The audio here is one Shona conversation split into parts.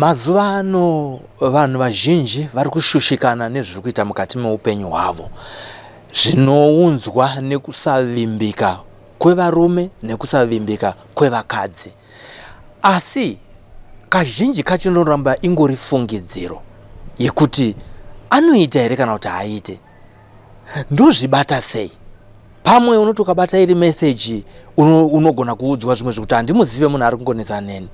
Mazuva ano vanhu vazhinji vari kushushikana nezviri kuita mukati meupenyu hwavo zvinounzwa nekusavimbika kwevarume nekusavimbika kwevakadzi. Asi kazhinji kacho inoramba ingori fungidziro yekuti anoita here kana kuti haaite. Ndozvibata sei? Pamwe unoti ukabata iri meseji unogona kuudzwa zvimwe zvekuti handimuzive munhu ari kungonetsa neni,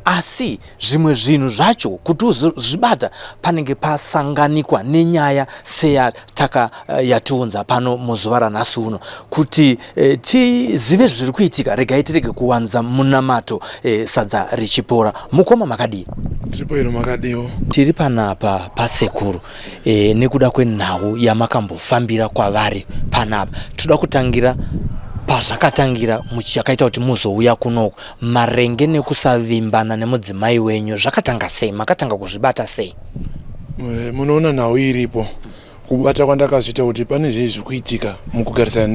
asi zvimwe zvinhu zvacho kuti uzvibata panenge pasanganikwa nenyaya seyataka yatiunza pano muzuva ranhasi uno kuti tizive zviri kuitika. Regai tirege kuwanza munamato sadza richipora. Mukoma makadii? Tiripo iro, makadiwo? Tiri panapa pasekuru nekuda kwenhau yamakambofambira kwavari panapa. Toda kutangira pazvakatangira chakaita kuti muzouya kunoku marenge nekusavimbana nemudzimai wenyu. Zvakatanga sei? Makatanga kuzvibata sei? Munoona nhau iripo, kubata kwandakazviita kuti pane zvii zviri kuitika mukugarisana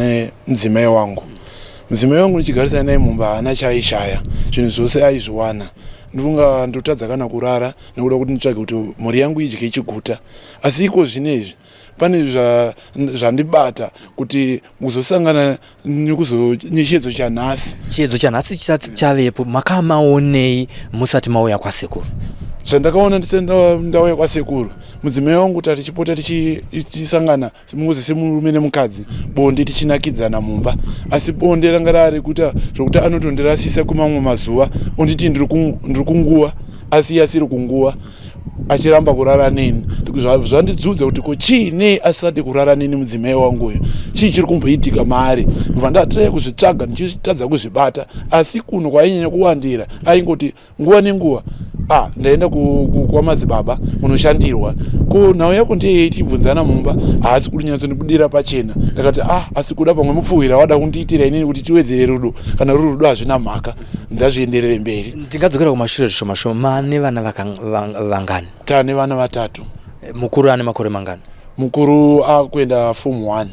nemudzimai wangu. Mudzimai wangu ndichigarisana naye mumba haana chaaishaya, zvinhu zvose aizviwana. Ndifunga ndotadza kana kurara nekuda kuti nditsvage kuti mhuri yangu idye ichiguta. Asi iko zvino izvi pane zvandibata kuti kuzosangana nechiedzo chanhasi. Chiedzo chanhasi chisati chavepo, makamaonei musati mauya kwasekuru? Zvandakaona ndisati ndauya kwasekuru, mudzimai wangu tichipota tichisangana muzi semurume nemukadzi, bonde tichinakidzana mumba. Asi bonde ranga rari kuita zvokuti anotondirasisa kwemamwe mazuva, onditi ndiri kunguva, asi iye asiri kunguva, achiramba kurara neni. Zvandidzudza kuti ko chii, nei asisade kurara neni mudzimai wangu uyu? Chii chiri kumboitika maari? Ndobva ndatraya kuzvitsvaga ndichitadza kuzvibata. Asi kuno kwainyanya kuwandira, aingoti nguva nenguva, ah, ndaenda kwamadzibaba kunoshandirwa. Ko nhau yako ndeyei? Tichibvunzana mumba, haasi kunyatsondibudira pachena. Ndakati, ah, asi kuda pamwe mupfuhwira wada kundiitira inini kuti tiwedzere rudo. Kana ruri rudo hazvina mhaka, ndazvienderere mberi. Ndingadzokera kumashure zvishoma shoma. Mane vana vangani? Tane vana vatatu. Mukuru ane makore mangani? Mukuru akuenda form 1.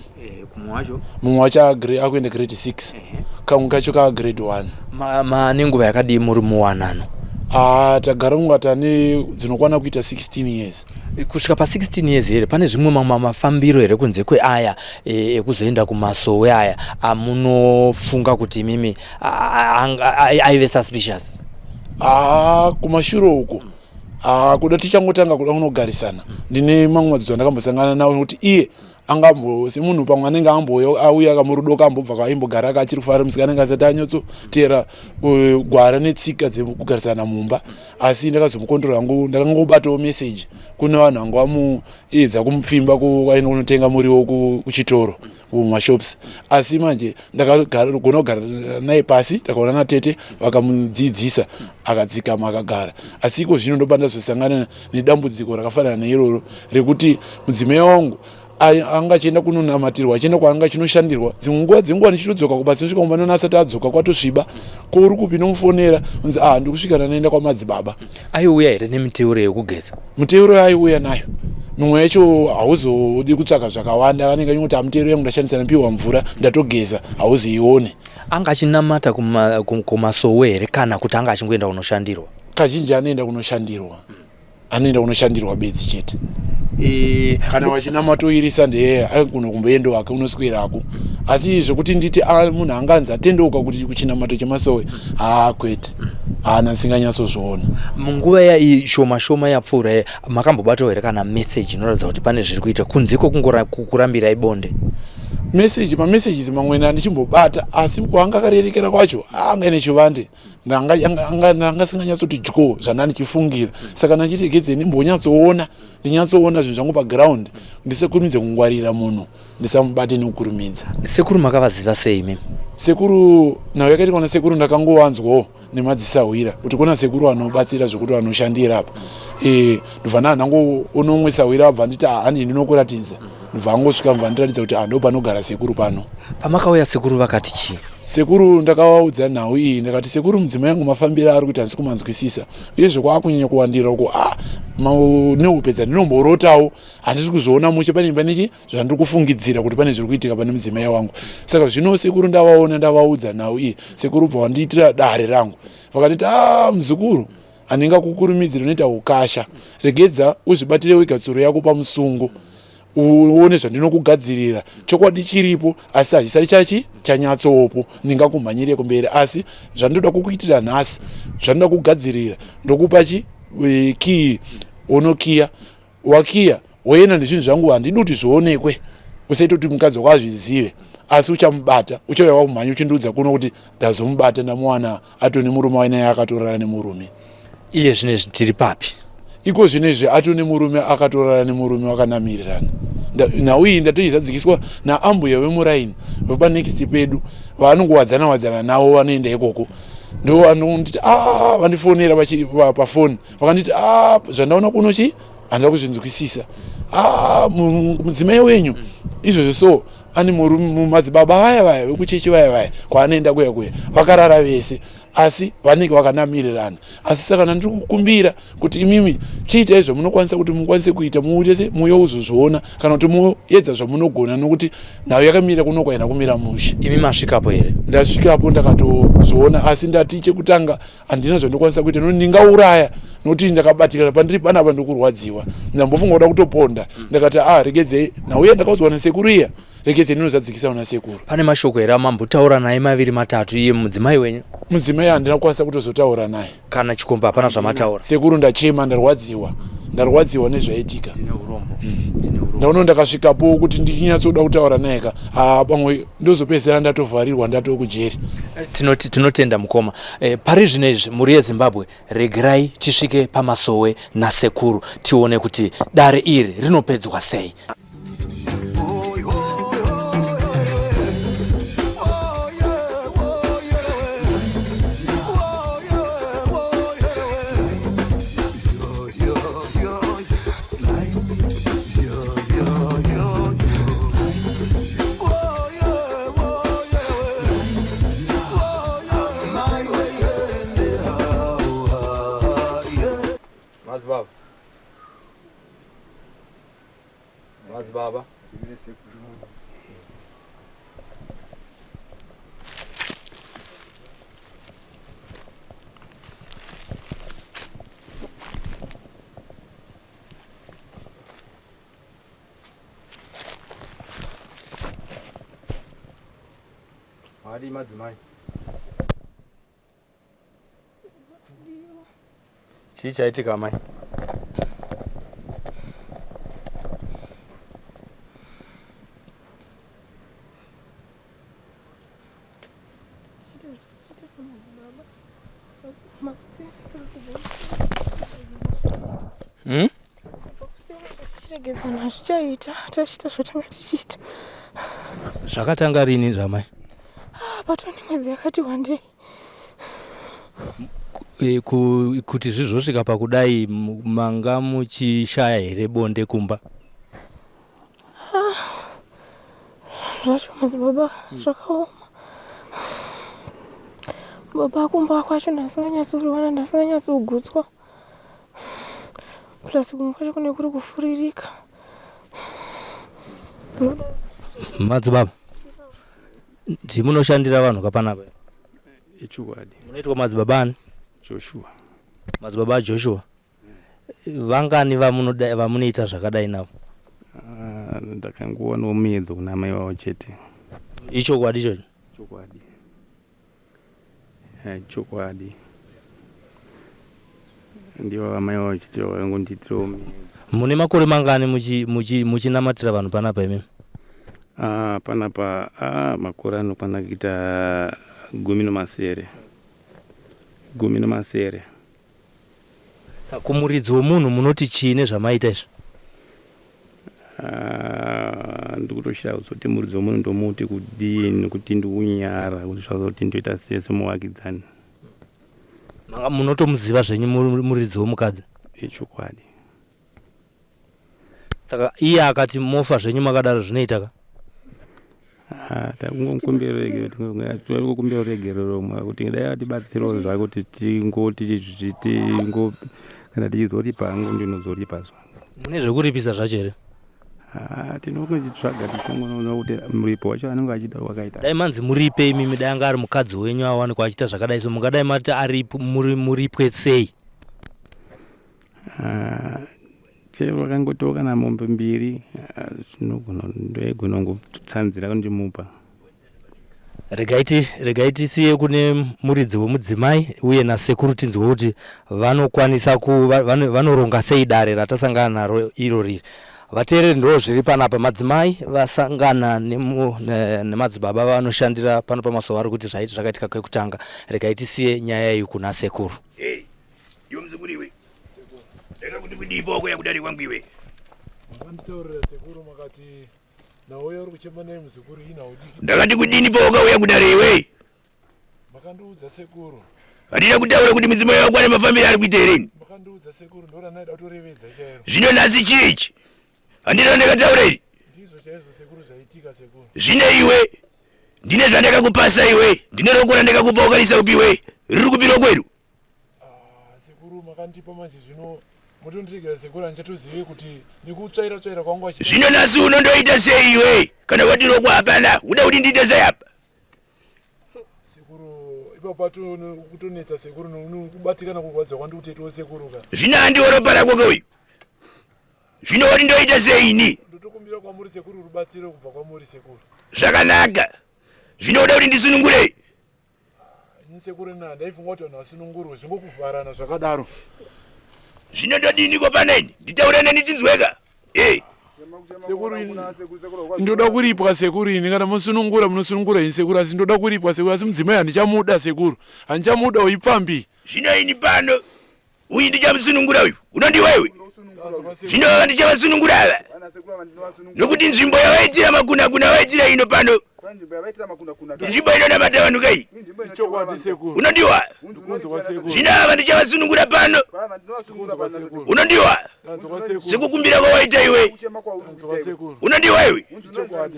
Mumwe wacho? Mumwe wacho akuenda grade 6, kamwe kacho ka grade 1. Mane nguva yakadii muri muwanano? Ah, tagara kunga tane dzinokwana kuita 16 years. Kusvika pa 16 years here, pane zvimwe mamwe mafambiro here kunze kweaya ekuzoenda kumasowe aya amunofunga kuti imimi aive suspicious? Ah, kumashure uko, ah, kuda tichangotanga kuda kunogarisana, ndine mamwe madzidzo andakambosangana nawo nekuti iye angambo semunhu pamwe anenge ambouya kamurudo kambobva kwaimbogara akachiri kufara, musika anenge asati anyatsotera gwara netsika dzekugarisana mumba. Asi ndakazomukontrora hangu, ndakangobatawo meseji kune vanhu vanga vamuedza kumupfimba kwaenda kunotenga muriwo kuchitoro, kumashops. Asi manje ndakagona kugara naye pasi, takaona natete vakamudzidzisa, akadzikama, akagara. Asi iko zvino ndoba ndazosangana nedambudziko rakafanana neiroro rekuti mudzimai wangu anga achienda kunonamatirwa, achienda kwaanga achinoshandirwa dzimwe nguva dzenguva, ndichitodzoka kubasa, nosvika kumba nona asati adzoka, kwatosviba. Ko uri kupi? Nomufonera, unzi, ah, ndikusvika, ndanaenda kwamadzibaba. Aiuya here nemiteuro yekugeza? Miteuro aiuya nayo, mimwe yacho hauzodi kutsvaga zvakawanda, anenge achingoti, amuteuro yangu ndashandisa, ndapiwa mvura, ndatogeza, hauzoione. Anga achinamata kumasowe here kana kuti anga achingoenda kunoshandirwa? Kazhinji anoenda kunoshandirwa, anoenda kunoshandirwa bedzi chete. Kana wachinamatoirisa ndeye aigona kumboendo wake unoswerako. Asi zvekuti nditi munhu anganzi atendeuka kuti kuchinamato chemasowe, haa, kwete, haana, singanyatsozviona. Munguva yai shoma shoma yapfuura, makambobatawo here kana meseji inoratidza kuti pane zviri kuita kunze kwekurambirai bonde? Meseji, mamessages mamwe andichimbobata, asi kwaanga akarerekera kwacho anga ine chivande, anga singanyatsoti dyo zvanda ndichifungira. Saka ndachiti gedze ndimbonyatsoona, ndinyatsoona zvinhu zvangu paground, ndisakurumidze kungwarira munhu, ndisamubate nekukurumidza. Sekuru makavaziva sei imimi? Sekuru, nhau yakaitika kuna sekuru, ndakangovanzwawo nemadzisahwira kuti kuna sekuru vanobatsira zvekuti vanoshandira apa. Ndobva ndanangoona umwe sahwira, abva nditi, ah, handi ndinokuratidza. Ndobva angosvika, ndobva ndiratidza kuti, ah, ndo panogara sekuru pano. Pamakauya sekuru vakati chii? Sekuru ndakavaudza nhau iyi, ndakati, sekuru, mudzimai yangu mafambiro ari kuita handisi kumanzwisisa, uyezve kwaakunyanya kuwandira uko, ah, nehope dzandinomborotawo handisi kuzviona mushe, pane panechi zvandiri kufungidzira kuti pane zviri kuitika pane mudzimai wangu. Saka zvino sekuru ndavaona, ndavaudza nhau iyi, sekuru bva vandiitira dare rangu, vakanditi, a, muzukuru, Handingakukurumidziri unoita ukasha. Regedza uzvibatire wega tsuro yako pamusungo. Uone zvandinokugadzirira. Chokwadi chiripo asi hachisati chachi chanyatsopo. Ndingakumhanyire kumberi asi zvandinoda kukuitira nhasi, zvandinoda kugadzirira ndokupa chi e, key wonokiya wakiya woenda nezvinhu zvangu handidi kuti zvionekwe usaite kuti mukadzi wako azvizive asi uchamubata uchauya wakumhanya uchindiudza kuno kuti ndazomubata ndamuwana atone murume wainaye akatorara nemurume iye zvino izvi tiri papi iko zvino izvi atone murume akatorara nemurume wakanamirirana nhau iyi ndatoizadzikiswa naambuya vemuraini vepanext pedu vanongowadzana wadzana navo vanoenda ikoko ndo vanonditi a ah, vandifonera pafoni vakanditi a ah, zvandaona kuno chii handina kuzvinzwisisa ah, mudzimai wenyu izvozvo so ane murume madzibaba vaya vaya vekuchechi vaya vaya kwaanoenda kuya kuya vakarara vese asi vanenge vakanamirirana asi saka ndandiri kukumbira kuti imimi chiitai zvamunokwanisa kuti mukwanise kuita muite se muuye uzozviona kana kuti muedza zvamunogona nokuti nhau yakamira kuno kwaina kumira mushe imi masvikapo here ndasvikapo ndakatozviona asi ndati chekutanga handina zvandokwanisa kuita nokuti ndingauraya nokuti ndakabatikana pandiri panapa ndokurwadziwa ndambofunga kuda kutoponda ndakati a ah, regedzei nauye ndakaudzwa nasekuru iya regedzei ndinozadzikisa una sekuru pane mashoko here amambotaura naye maviri matatu iye mudzimai wenyu mudzimai handina kukwanisa kutozotaura naye kana chikomba hapana zvamataura sekuru ndachema ndarwadziwa ndarwadziwa nezvaitika ndaona ndakasvikapo kuti ndichinyatsoda kutaura naye ka ah, pamwe ndozopedzisira ndatovharirwa ndatoo kujeri tinoti tinotenda mukoma e, pari zvino izvi mhuri yezimbabwe regerai tisvike pamasowe nasekuru tione kuti dare iri rinopedzwa sei Madzibaba. Madzibaba. Madi madzimai. Chii chaitika amai? Hmm? Tichiregedzana hazvichaita tachiita zvatanga tichiita. Zvakatanga rini zvamai? Ah, patova nemwedzi yakati wandei. E, kuti zvizosvika pakudai manga muchishaya here bonde kumba? Ah, zvacho madzibaba zvakaoma. Baba kumba kwacho ndasinganyatsouriwana ndasinganyatsogutswa. Plus kumwe kwacho kune kuri kufuririka. Madzibaba, ndimunoshandira vanhu kapanapa? Ichokwadi. Munoitwa madzibaba ani? Joshua. Madzibaba aJoshua. Vangani vamunoita zvakadai navo? Ah, ndakangowanawo muedzo kuna amai vavo chete. Ichokwadi ichocho? Chokwadi. Eh, chokwadi. Ndivo amai vavo chete vakangondiitirawo muedzo. Mune makore mangani muchinamatira vanhu panapa imimi? Ah, panapa ah, makore anokwana kuita 16. 16. Saka kumuridzi wemunhu munoti chii nezvamaita izvi? Ah, ndikutoshaya kuzoti muridzi wemunhu ndomuti kudii nekuti ndikunyara kuti zvazoti ndoita sei semuvakidzani. Manga munotomuziva zvenyu muridzi wemukadzi? Ichokwadi. Saka iye akati mofa zvenyu makadaro zvinoita ka? Ah, takungokumbira ruregerero kuti dai atibatsirawo zvake kuti tingoti tingo kana tichizoripa hangu ndinozoripa zvangu. Mune zvekuripisa zvacho here? Ah, tinongochitsvaga tichingoona kuti muripo wacho anenge achida wakaita. Dai manzi muripe imimi dai anga ari mukadzi wenyu awanikwa achiita zvakadai so mungadai mati arip muripwe sei? Ah, chero vakangotiwo kana mombe mbiri ah, zvinogona ndoigona kungotsanzira kundimupa. Regai ti regai tisiye kune muridzi wemudzimai uye nasekuru tinzwe kuti vanokwanisa ku vanoronga sei dare ratasangana naro iro riri. Vateereri ndo zviri panapa madzimai vasangana nemadzibaba vanoshandira pano pamasowe vari kuti zvaiti zvakaitika kekutanga. Regai tisiye nyaya iyi kuna sekuru. Hey, iwe muzukuru iwe. Ndakakuti kudii poko yakudari kwangu iwe. Makanditaurira sekuru makati nauya uri kuchema naye muzukuru ina udiki. Ndakati kudini pawakauya kudare iwe? Makandiudza sekuru. Handina kutaura kuti mudzimai wako ane mafambiro ari kuita here ini? Makandiudza sekuru ndoranaida kutorevedza chairo. Zvino nhasi chii ichi? Handina ndakataura iri. Ndizvo chaizvo sekuru zvaitika sekuru. Zvino iwe ndine zvandakakupasa iwe, ndine roko randakakupa ukarisa kupi iwe? Riri kupi roko iro? Ah, sekuru makandipa manje zvino motondiregera sekuru handichatozive kuti nekutsvaira tsvaira kwangu achi Zvino nhasi unondoita sei iwe? Kana wati roko hapana, uda kuti ndiite sei apa? Sekuru ipapo kutonetsa sekuru kubatikana kurwadza kwandikutoitawo sekuru ka. Zvino handiwo ropa rako ke uyu. Zvino wati ndoita sei ini? Ndotokumbira kwamuri sekuru rubatsiro kubva kwamuri sekuru. Zvakanaka. Zvino uda kuti ndisunungure? Ini sekuru na ndaifunga kuti vanhu vasunungurwe zvingokuvharana zvakadaro. Zvino ndodiniko paneni? Nditaure neni tinzweka. Eh. Sekuru ini ndoda kuripwa sekuru ini kana mosunungura munosunungura ini sekuru asi ndoda kuripwa sekuru asi mudzimai handichamuda sekuru handichamuda uipfambi. Zvino ini pano uyu ndichamusunungura uyu unondiwa iwe zvino vava ndichavasunungura ava nokuti nzvimbo yavaitira makunakuna vaitira ino pano nzvimbo inonamata vanhu kai unondiwa zvino ava ndichavasunungura pano unondiwa sekukumbira kwawaita iwe unondiwa iwe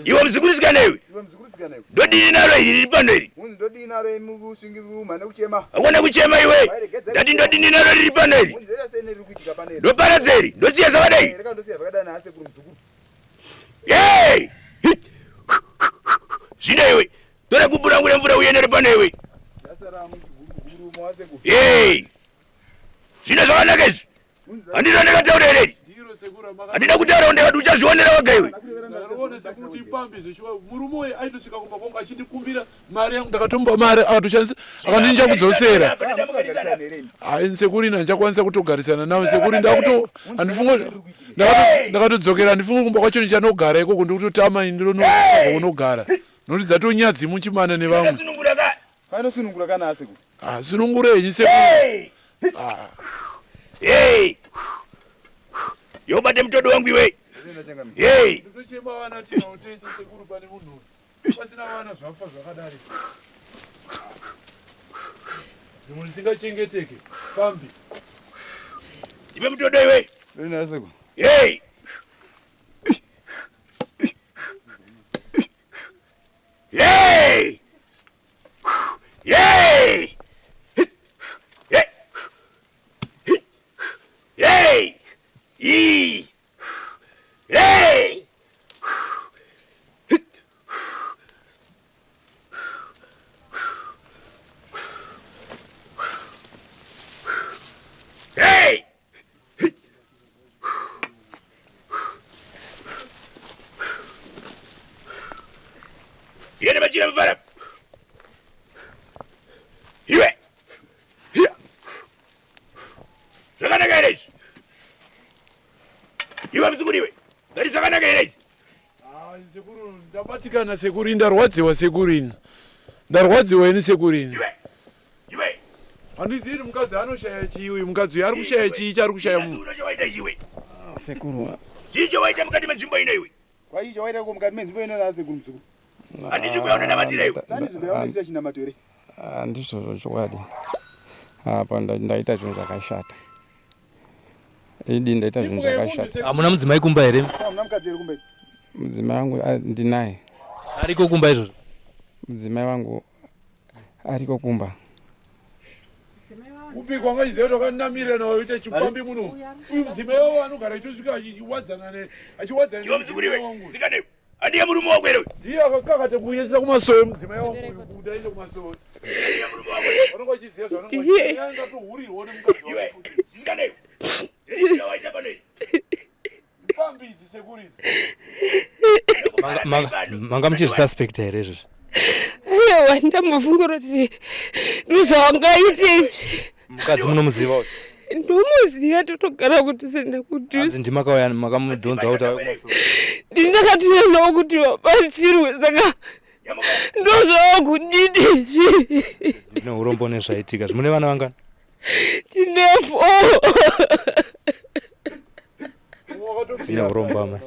iwe muzukuru iwe ndodini naro iri riri pano iri hakuna kuchema iwe ndati ndodini naro riri pano iri ndoparadza iri ndosiya zvakadai zvino iwe tora gubu rangu remvura uye nero pano iwe zvino zvakanaka izvi Handina ndakataura here? Handina kutaura ndakati uchazvionera wega iwe. Ndakaona sekuru kuti ipfambi zveshuwa. Murume uyu aitosvika kumba kwangu achindikumbira mari yangu ndakatomupa mari akatoshandisa akandinja kudzosera. Hayi sekuru ini handichakwanisa kutogarisana nawo sekuru ndakuto handifungo ndakatodzokera handifungo kumba kwacho ndichanogara ikoko ndikutotama ini ndinotsvaga kunogara nokuti dzatonyadzi muchimana nevamwe. Anosunungura kana asekuru. Ah, sunungure henyu sekuru. Ah. Hey! Yobate mutodo wangu iwe. Hey! Ndotochema vana tinautese sekuru pane munhu. Pasina vana zvafa zvakadari. Zimwe risingachengeteke. Fambi. Iwe mutodo iwe. Ndoina sekuru. Hey! Hey! Hey! Hey! Hey! Hey! Hey! Hey! Yene machira mvara. Iwe. Hiya. Zvakanaka here izvi? Iwe muzukuru iwe. Ngati zvakanaka here izvi? Ah, sekuru ndabatikana sekuru ndarwadziwa sekuru ini. Ndarwadziwa ini sekuru ini. Iwe. Iwe. Handizivi mukadzi anoshaya chii uyu mukadzi uyu ari kushaya chii chaari kushaya munhu. Unochawaita iwe. Sekuru. Chii chawaita mukati menzvimbo ino iwe? Kwa chii chawaita ko mukati menzvimbo ino na sekuru muzukuru? Handiti kuya unonamatira iwe. Sandi nzvimbo yaunoisira chinamato here? Handizvozvo chokwadi. Apa ndaita zvinhu zvakashata. Idi ndaita zvinhu zvakashata. Hamuna mudzimai kumba here? Hamuna mukadzi here kumba? Mudzimai wangu ndinaye. Ariko kumba izvozvo? Mudzimai wangu ariko kumba. Kupi kwanga chiziva kuti wakanamira nawo ita chipfambi muno. Uyu mudzimai wavo anogara achitosvika achiwadzana ne achiwadzana Iwe muzukuru iwe. Sikane. Andiye murume wako here? Ndiye akakakata kuuyesa kumasowe mudzimai wangu uyu kuti aende kumasowe. Andiye murume wako here? Vanonga vachiziva zvavanonga vachiita. Angatohurirwa nemukadzi wake. Iwe. Sikane. Manga muchizvisuspecta here izvozvi? Aiwa, ndambofunga kuti ndozvawangaite izvi. Mukadzi munomuziva uyu? Ndomuziva, totogara kudhuze nekudhuze. Hanzi ndimakauya makamudhonza kuti auye kumasowe. Ndini ndakatoendawo kuti vabatsirwe, saka ndozvavakudini izvi? Ndine urombo nezvaitika. Mune vana vangani? Tine 4. Tine urombo amai.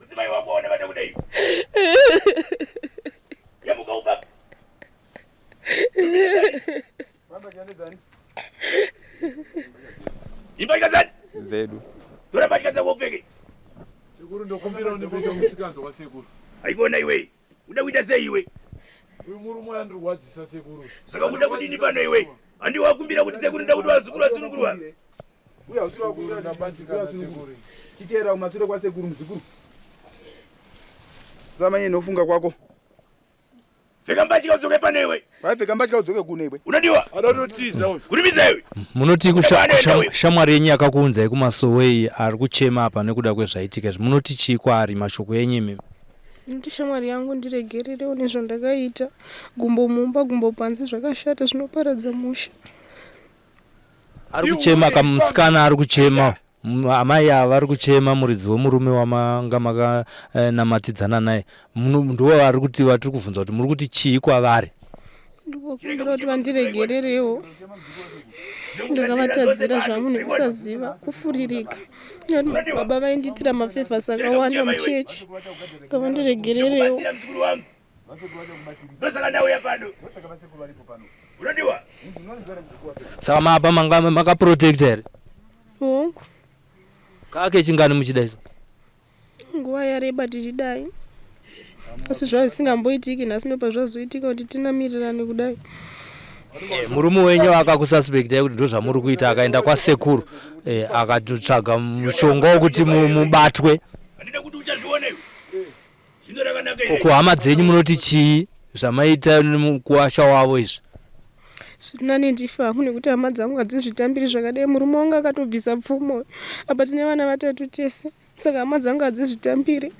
Mudzimai wako waona vada kudai. Yamuka ubaba. Imbatya dzani? Dzedu. Tora mbatya dzako upfeke. Sekuru, ndokumbira undipete musikanzwa wasekuru. Haikona iwe. Uda kuita sei iwe? Uyu murume andirwadzisa sekuru. Saka uda kudini pano iwe? Handi wakumbira kuti sekuru nda kuti vazukuru vasunungurwa. Uya usiri wakumbira Ndabatikana sekuru. Chiteera kumasure kwasekuru muzukuru. Samanye nofunga kwako. Pfeka mbatya udzoke pano iwe. Waipfeka mbatya udzoke kuno iwe. Unodiwa? Adototiza uyu. Kurumidza iwe. Munoti shamwari yenyu yakakuunzai kumasowe ari kuchema apa nekuda kwezvaitika izvi, munoti chii kwaari, mashoko enyu imimi? Ndinoti shamwari yangu ndiregererewo nezvandakaita. Gumbo mumba, gumbo panze, zvakashata, zvinoparadza musha. Ari kuchema kamusikana ari kuchema. Amai ava vari kuchema muridzi wemurume wamanga makanamatidzana naye. Ndivo vari kuti vatiri kubvunza kuti muri kuti chii kwavari? Ndikukumbira kuti vandiregererewo, ndakavatadzira zvangu nekusaziva, kufuririka. Nekuti baba vaindiitira mafevhasi akawanda muchechi, ngavandiregererewo. Ndinokubatsira muzukuru wangu. Ndosaka ndauya pano. Unodiwa? Saka mapa manga makaprotecta here? Hongu. Kake chingani muchidai so? Nguva yareba tichidai, asi zvazvisingamboitiki, nhasi ndopa zvazoitika kuti tinamirirane kudai. Murume wenyu akakususpectai kuti ndozvamuri kuita, akaenda kwasekuru akatotsvaga mushonga wekuti mubatwe. Handina kuti uchazviona iwe. Zvino rakanaka here? Kuhama dzenyu munoti chii zvamaita mukuwasha wavo izvi? Zvirinane ndife hangu nekuti hama dzangu hadzizvitambiri zvakadai. Murume wangu akatobvisa pfumo, apa tine vana vatatu tese, saka hama dzangu hadzizvitambiri.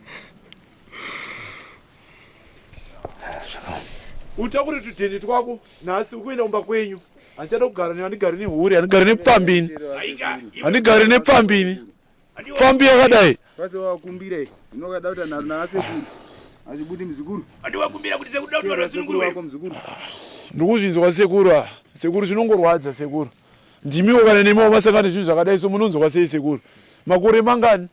Utakure tudhende twako nhasi ukuenda kumba kwenyu. Handichada kugara newe, handigari nehure, handigari nepfambini. Haika. Handigari nepfambini. Pfambi yakadai. Vase wakumbire. Inokada kuti nharo naasekuru. Achibudi muzukuru. Handiwakumbira kuti sekuru da kuti vanhu Teera sekuru vasunungurwe. wako muzukuru. Ndikuzvinzwa sekuru ah. Sekuru, zvinongorwadza sekuru. Ndimiwo kana nemiwo masangana nezvinhu zvakadai so munonzwa sei sekuru? Makore mangani?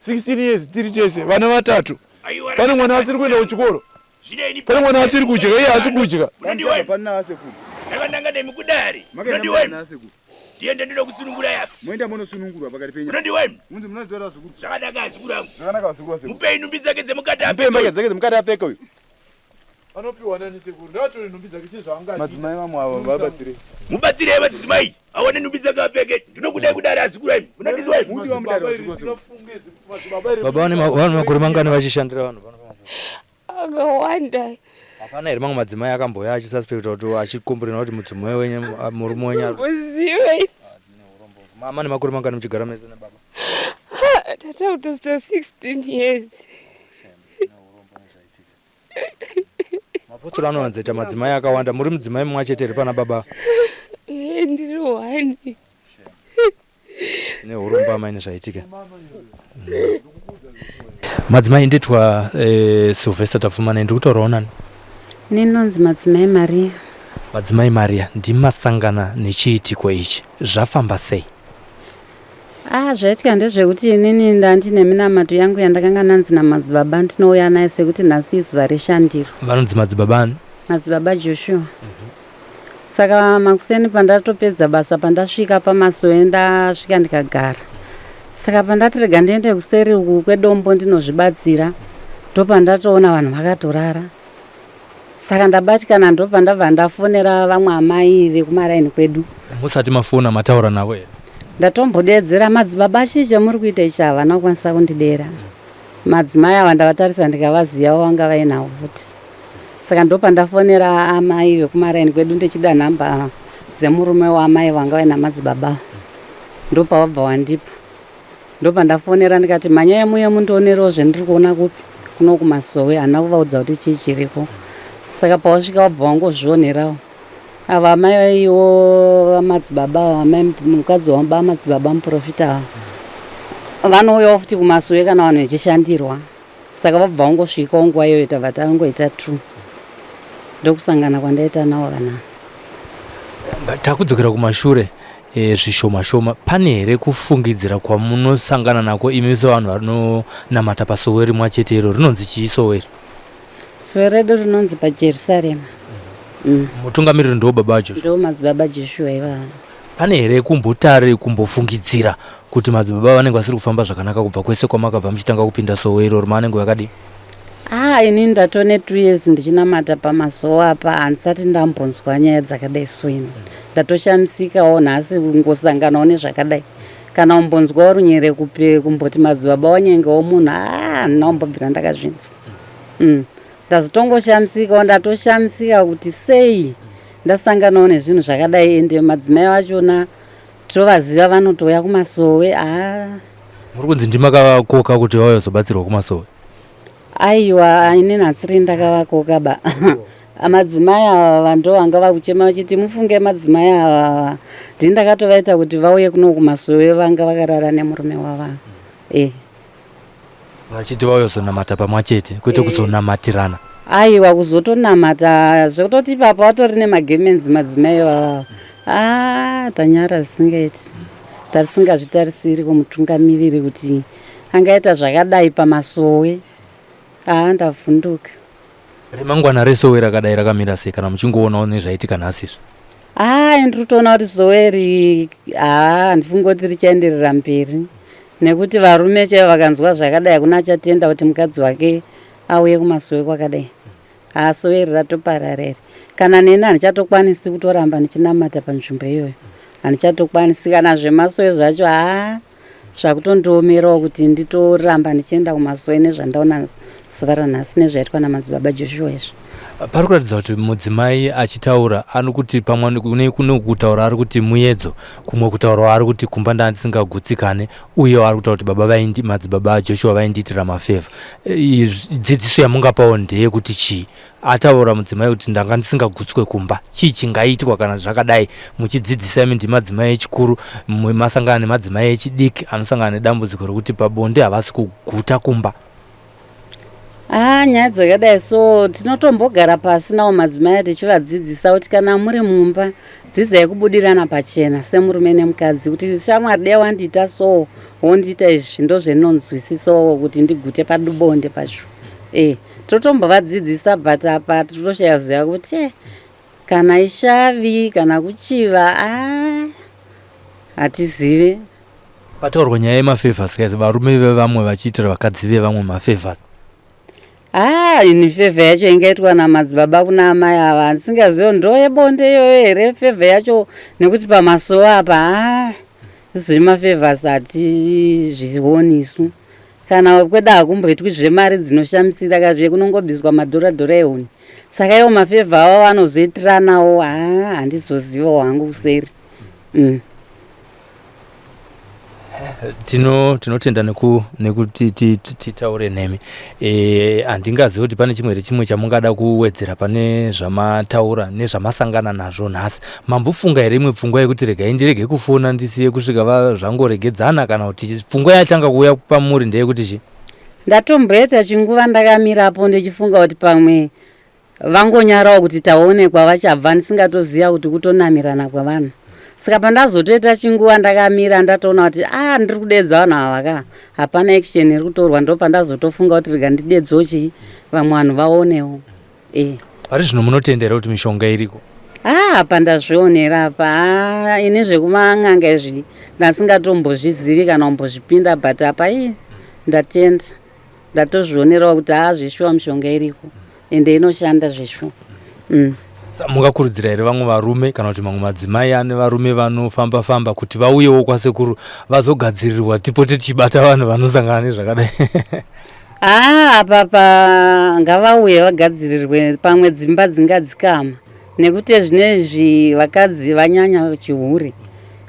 16 years tiri tese, vana vatatu. Aiwa. Pane mwana asiri kuenda kuchikoro. Zvineni. Pane mwana asiri kudya, iye haasi kudya. Unodiwa? Pana asekuru. Ndakananga nemi kudare. Makaenda Unodiwa? pana asekuru. Ndiende ndinokusunungura yapa. Moenda munosunungurwa pakati penyu. Unodiwa? Munzi munodzora zukuru. Zvakanaka azukuru angu. Zvakanaka vazukuru vasekuru. Mupei nhumbi dzake dzemukati Mupei mbatya dzake dzemukati apfeke uyu. Anopiwa nani sekuru? Ndavatore nhumbi dzake sezvaanga. Madzimai vamwe ava vabatsire. Mubatsirei madzimai awane nhumbi dzake apfeke. Ndinokudai kudare azukuru aimi. Munondinzwa imi? Mudiwa mudare vazukuru vasekuru. Baba vane makore mangani vachishandira vanhu pano pamasowe? Akawanda. Hapana here mamwe madzimai akambouya achisuspecta kuti achikomburena kuti mudzimai wenyu, murume wenyu ari Uzive. Mama nemakore mangani muchigara mese nababa? Tata kutosvika 16 years. Mapotsoro anowanzoita madzimai akawanda. Muri mudzimai mumwe chete here pana baba? Ndiri one. Tine urombo amai nezvaitika. Madzimai, nditwa Sylvester Tapfumane, ndiri kutaurawo nani? Ini ndinonzi Madzimai Maria. Madzimai Maria, ndimasangana nechiitiko ichi, zvafamba sei? Zvaitika ndezvekuti inini ndandine minamato yangu yandakanga ndanzi namadzibaba ndinouya nayo, sekuti nhasi izuva reshandiro. Vanonzi madzibaba ani? Madzibaba Joshua. Saka makuseni pandatopedza basa, pandasvika pamasowe, ndasvika ndikagara. Saka pandati rega ndiende kuseri uku kwedombo ndinozvibatsira, ndopandatoona vanhu vakatorara. Saka ndabatikana, ndopandabva ndafonera vamwe amai vekumaraini kwedu. Musati mafona mataura navo here? Ndatombodedzera, madzibaba, chii chamuri kuita ichi? Havana kukwanisa kundidera. Madzimai ava ndavatarisa ndikavazivawo, vanga vainawo futi. Saka ndopandafonera amai vekumaraini kwedu ndichida nhamba dzemurume waamai vanga vaina madzibaba ndopavabva wandipa ndopandafonera ndikati mhanyai muye mundionerewo zvendiri kuona kupi kuno kumasowe handina kuvaudza kuti chii chiriko saka pawasvika wabva wangozvionerawo ava amaiwo vamadzibaba amai mukadzi waba madzibaba muprofita ava vanouyawo futi kumasowe kana vanhu vechishandirwa saka vabva vangosvikawo nguva iyoyo tabva tangoita two ndokusangana kwandaita nawo vana Takudzokera kumashure e, zvishoma shoma, pane here kufungidzira kwamunosangana nako imi sevanhu vanonamata pasowe rimwa chete iro rinonzi chii sowe iri? Sowe redu rinonzi paJerusarema. Mutungamiriri ndiwo baba vaJoshua. Ndiwo madzibaba Joshua ivava. Pane here kumbotari kumbofungidzira kuti madzibaba vanenge vasiri kufamba zvakanaka kubva kwese kwamakabva muchitanga kupinda sowe iroro maanenge vakadii? Ah, ini ndatone 2 years ndichinamata pamasowe apa handisati ndambonzwa nyaya dzakadai so ini. Ndatoshamisikawo nhasi kungosanganawo nezvakadai. Kana kumbonzwawo runyerekupe kumboti madzibaba wanyengawo munhu ah, handina kumbobvira ndakazvinzwa. Ndazotongoshamisikawo ndatoshamisika kuti sei ndasanganawo nezvinhu zvakadai ende madzimai vachona tovaziva vanotouya kumasowe haa. Muri kunzi ndimakavakoka kuti vauye kuzobatsirwa kumasowe? Aiwa ini nhasiri ndakavakoka ba. Madzimai ava ndo vanga vakuchema vachiti mufunge madzimai ava ndini ndakatovaita kuti vauye kuno kumasowe vanga vakarara nemurume wava. Eh. Vachiti vauye kuzonamata pamwa chete kwete kuzonamatirana. Aiwa kuzotonamata zvekutoti ipapa vatori nemagemenzi madzimai ivava. Ah tanyara zvisingaiti. Tarisingazvitarisiri kumutungamiriri kuti angaita zvakadai pamasowe. Haa ndavhunduka. Remangwana resowe rakadai rakamira sei kana muchingoonawo nezvaitika nhasi izvi? Haa ini ndiri kutoona kuti sowe iri haa handifungi kuti richaenderera mberi nekuti varume chaivo vakanzwa zvakadai hakuna achatenda kuti mukadzi wake auye kumasowe kwakadai. Haa sowe iri ratoparara iri. Kana neni handichatokwanisi kutoramba ndichinamata panzvimbo iyoyo. Handichatokwanisi kana zvemasowe zvacho haa Zvakutondiomerawo kuti nditoramba ndichienda kumasowe nezvandaona zuva ranhasi nezvaitwa namadzibaba Joshua izvi. Pari kuratidza kuti mudzimai achitaura anokuti pamwe kune kutaura ari kuti muyedzo, kumwe kutaurawo ari kuti kumba ndanga ndisingagutsikane uyewo ari kutaura kuti baba vaindi madzibaba aJoshua vaindiitira mafevha. Dzidziso yamungapawo ndeyekuti chii? Ataura mudzimai kuti ndanga ndisingagutswe kumba. Chii chingaitwa kana zvakadai? Muchidzidzisa imi ndimadzimai echikuru, masangana nemadzimai echidiki anosangana nedambudziko rekuti pabonde havasi kuguta kumba. Ah, nyaya dzakadai so tinotombogara pasi nawo madzimai tichivadzidzisa kuti kana muri mumba dzidzai kubudirana pachena semurume nemukadzi kuti shamwari dai wandiita so wondiita izvi ndozvendinonzwisisawo kuti ndigute padubonde pacho eh. Totombovadzidzisa but apa tinotoshaya ziva kuti eh, kana ishavi kana kuchiva ah, hatizive. Pataurwa nyaya yemafavors guys, varume vevamwe vachiitira vakadzi vevamwe mafavors. Ah, ini favor yacho ingaitwa namadzibaba kuna amai ava handisingazivo ndoyebonde iyoyo here favor yacho nekuti pamasowe apa ah, zvemafavors hatizvioni isu. Kana kwedu hakumboitwi zvemari dzinoshamisira ka zve kunongobviswa madhora dhora ehuni. Saka iwo mafevha avo vanozoitiranawo haa handizozivawo hangu kuseri. Tino tinotenda neku nekuti titaure nemi. Eh handingazivi kuti pane chimwe here chimwe chamungada kuwedzera pane zvamataura nezvamasangana nazvo nhasi. Mambofunga here imwe pfungwa yekuti regai ndirege kufona ndisiye kusvika zvangoregedzana kana kuti pfungwa yatanga kuuya pamuri ndeyekuti chii? Ndatomboita chinguva ndakamirapo ndichifunga kuti pamwe vangonyarawo kuti taonekwa vachabva ndisingatoziva kuti kutonamirana kwevanhu. Saka pandazotoita chinguva ndakamira ndatoona kuti ah ndiri kudeedza vanhu ava ka hapana action iri kutorwa ndopandazotofunga kuti rega ndidedzewo chii vamwe vanhu vaonewo. Eh. Pari zvino munotenda here kuti mishonga iriko? Ah, apa ndazvionera apa. Ah, ini zvekuman'anga izvi ndasingatombozvizivi kana kumbozvipinda but apa ii ndatenda. Ndatozvionerawo kuti haa zveshuwa mishonga iriko ende inoshanda zveshuwa. Mungakurudzira here vamwe varume kana kuti mamwe madzimai ane varume vanofamba famba kuti vauyewo kwasekuru vazogadzirirwa tipote tichibata vanhu vanosangana nezvakadai? Haa apa pa ngavauye vagadzirirwe pamwe dzimba dzingadzikama. Nekuti zvinezvi vakadzi vanyanya chihure.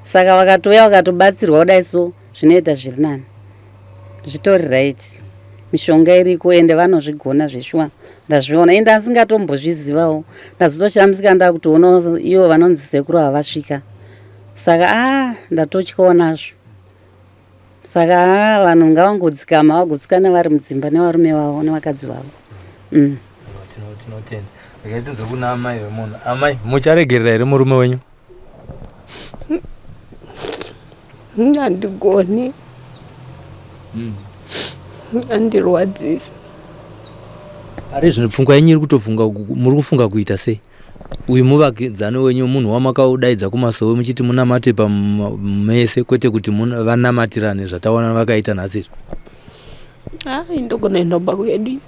Saka vakatouya vakatobatsirwa kudai so zvinoita zviri nani. Zvitori right. Mishonga iriko ende vanozvigona zveshuwa ndazviona ende asingatombozvizivawo ndazotoshamisika ndakutoona ivo vanonzi sekuru havasvika saka a ah, ndatotyawo nazvo saka ah, vanhu ngavangodzikama vagutsikana vari mudzimba nevarume vavo nevakadzi vavo mm. Tinotenda. Regai tinzwe kuna amai vemunhu. Amai, mucharegerera here murume wenyu? Handigoni. Andirwadzisa. Pari zvino pfungwa yenyu iri kutofunga muri kufunga kuita sei? Uyu muvakidzani wenyu munhu wamakaudaidza kumasowe muchiti munamate pamese kwete kuti vanamatirane zvataona vakaita nhasi izvi. Hai ndogona inobva kwedu.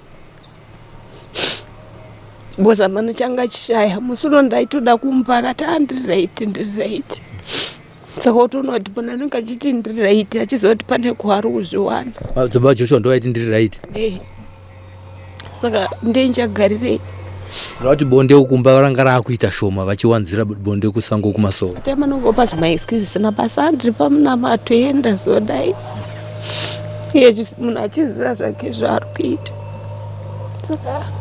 Because amana changa chishaya musi uno ndaitoda kumupa akati ah ndiri right ndiri right. Saka wotoona kuti munhu anenge achiti ndiri right achiziva kuti pane kwaari kuzviwana. Baba Joshua ndovaiti ndiri right. Eh. Saka ndiye ndichagarirei. Rati bonde ukumba ranga raakuita shoma vachiwanzira bonde kusango kumasowe. Tema nongopa zvima excuse zvisina basa ndiri pamunamato enda zodai. Iye munhu achiziva zvake zvaari kuita. Saka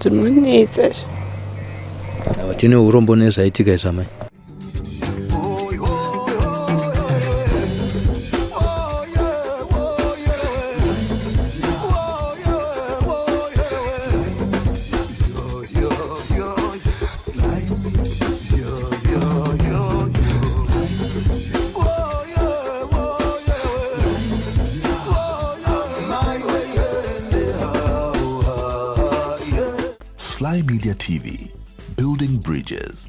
zvinonetsa izvi. Tine urombo nezvaitika izvi amai. Sly Media TV, building bridges.